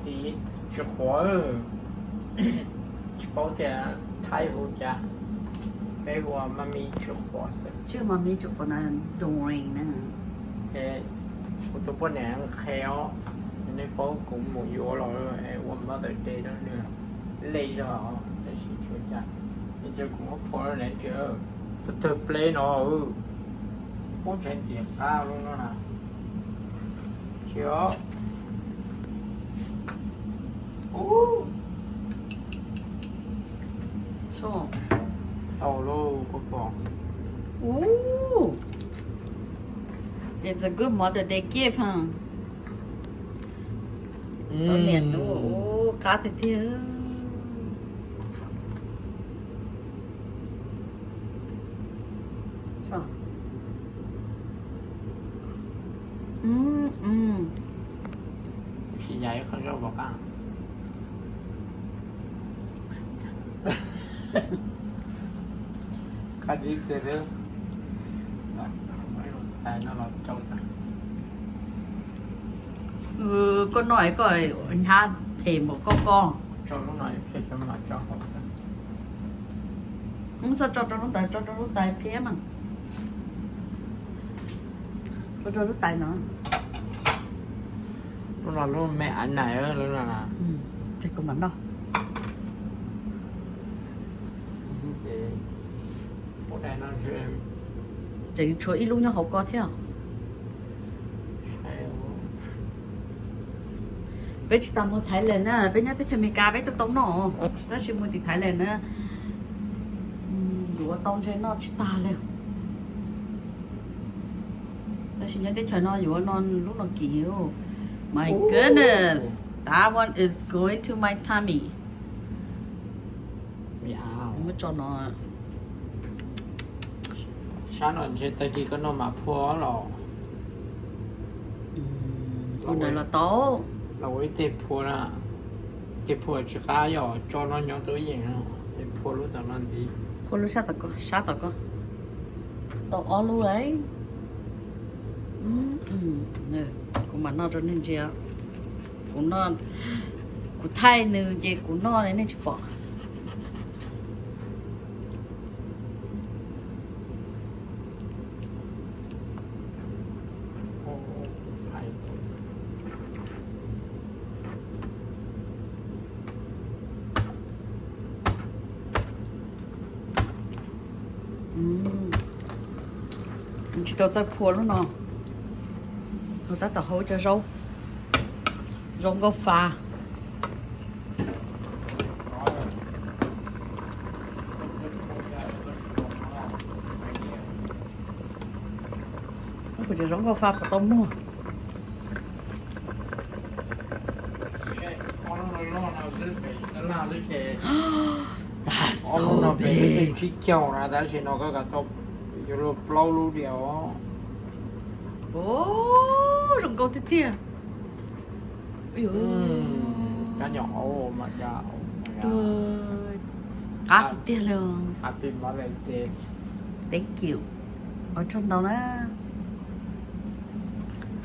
Txiv, tsis quav, tsis paub tias Thaib hu cas, peb hu ua mami tsis quav xwb. Tsis mami tsis quav na, Doreen na. Kuv tus poj niam qhia os, nej paub kuv mus yuav los ua Mother's Day rau nws, lej zog tab sis tsis ua cas, es kuv muab phua rau niam tsev. Txog tawg pleb no, pub tsev ntxim qab lub no na. Tsis os. Tau lauj, koj pom. Ooh, it's a good Mother's Day gift, huh? Tsob niam nub, qab tiag tiag. Sim ya ib qho zaub pov qab. Qab zib kiag xwb. Tais no los rau tas. Koj noj es koj hnyav phem npaum koj ko. Tso lub no phem, tso lub no tso hauv xwb. Txhob tso rau lub ntawd, tso rau lub tais phem mas. Tso rau lub tais no. Lub no lub me av nais lub no. Ces kuv mam noj. Tseem tshuav ib lub nyob hauv ko thiab. Peb tsis tas mus Thailand na, peb nyob teb chaws Amelikas peb twb tau noj, tab sis mus tim Thailand na, yuav tau ntse noj tsis tag li. Tab sis nyob teb chaws no yuav no lub no kim. My goodness, that one is going to my tummy. Muab tso no. Sab no ntshe tag kis koj noj mam phua los. Ua ntawd los tau. Los ua ib teg phua na. Teg phua tsis qab yog tso no nyob tau yeem no, es phua lub tom no ntxiv. Phua lub sab tom ko, sab tom ko. Tau ob lub lawm. Kuv mam noj rau nej ntsia. Kuv noj, kuv thaij nws ces kuv noj nej tsis pom. Tsis tau txawj phua lub no. Tab tom hau cov zaub, zaub nkauj fa. Kuv cov zaub nkauj fa puas tau muag? Ob lub no pem twb tsib caug na, tab sis no koj kav tau yuav luag plaub lub diam os. Zoo nkauj tiag tiag. Kab nyom aub mas, qab tiag tiag li. Happy Mother's Day. Thank you. Ua tsaug ntau na.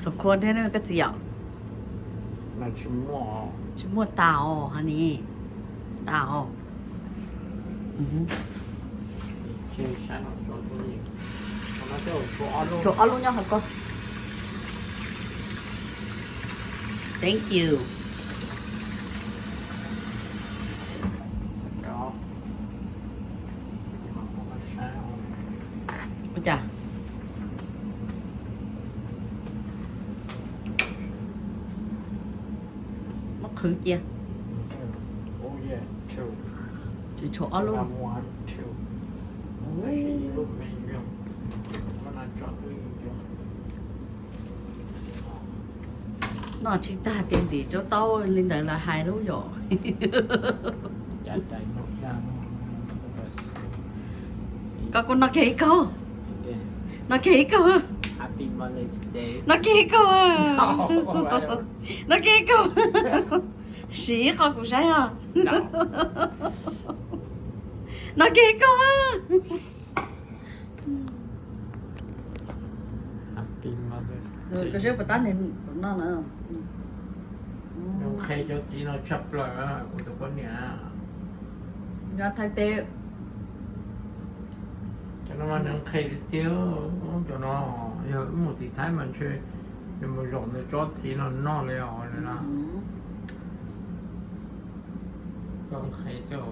Xov khua thiab koj txiv yom. Tsis muaj tas os, ha ni. Tas os. Tshuav ob lub nyob hauv ko. Thank you. Ua cas? Muab qhwv cia. Tseem tshuav ob lub. Noj tsis tag tias ntim rau taub li ntawd lawv hais lub yom. Koj kuj noj kiag ib kaug. Noj kiag ib kaug. Noj kiag ib kaug. Noj kiag ib kaug. Siv ib qho kuv saib os. Noj kiag ib kaug. Koj saib puas tab nis no na. Cov txiv no tshaj plaws kuv tus poj niam. Nyob Thaib teb. Cov no mas nws nqhis tiag tiag, cov no yog wb mus tim Thaib mas ntshe nws mus zaum nws tsob txiv no noj li os na. Tau nqhis tiag.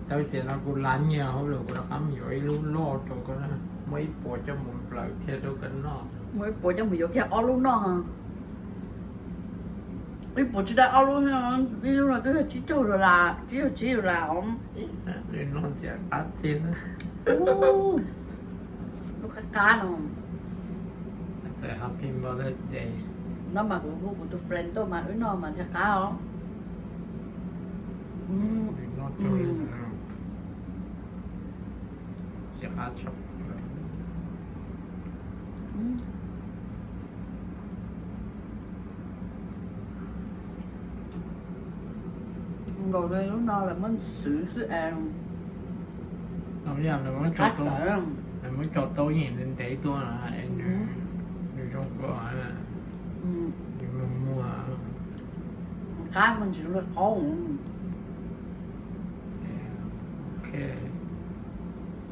Tau tias no kuv lav nyiaj hauj lwm kuv rov qab mus yuav ib lub loj rau koj, muaj ib puas coj mus nplawm kiag rau koj noj. Muaj ib puas coj mus yuav kiag ob lub noj. Ib puas tsis dai ob lub, ib lub no twb yog tsib caug dollar, tsib caug tsib dollar os. Noj ntxias qab tiag. Lub qab qab no. Txawm Happy Mother's Day no mas kuv hu kuv tus friend tuaj mas wb noj mas thiaj qab os. Noj tau li no. Ntxias qab tshaj plaws. Nkaus li lub no lawv muab xwv xwb es. Lawv muab tso tau yeem ntev tuaj es nws zoo kua, nws muag muag. Qab mas ntsis luag qaub. Ok.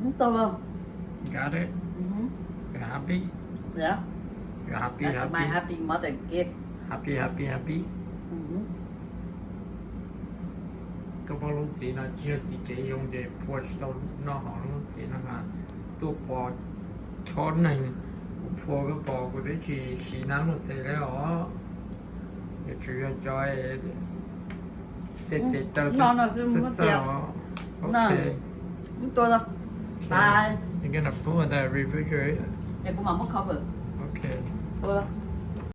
Ntau. Got it. You're happy? Yeah. You're happy, That's my happy? Happy mother gift. Happy, happy, happy. Koj paub lub txiv no tsis yog txiv kev zoo ces phua tsis tau noj hauv lub txiv no mas tuaj pov chob neeg, kuv phua koj pov kuv twb tsis siv nab luag tes li os. Yuav tsum yog cov tej tes taw no no xwb, muab txiav. Ok. Mus tua tau. Bye. You're gonna put in the refrigerator? Es kuv mam muab cover. Ok. Tua tau.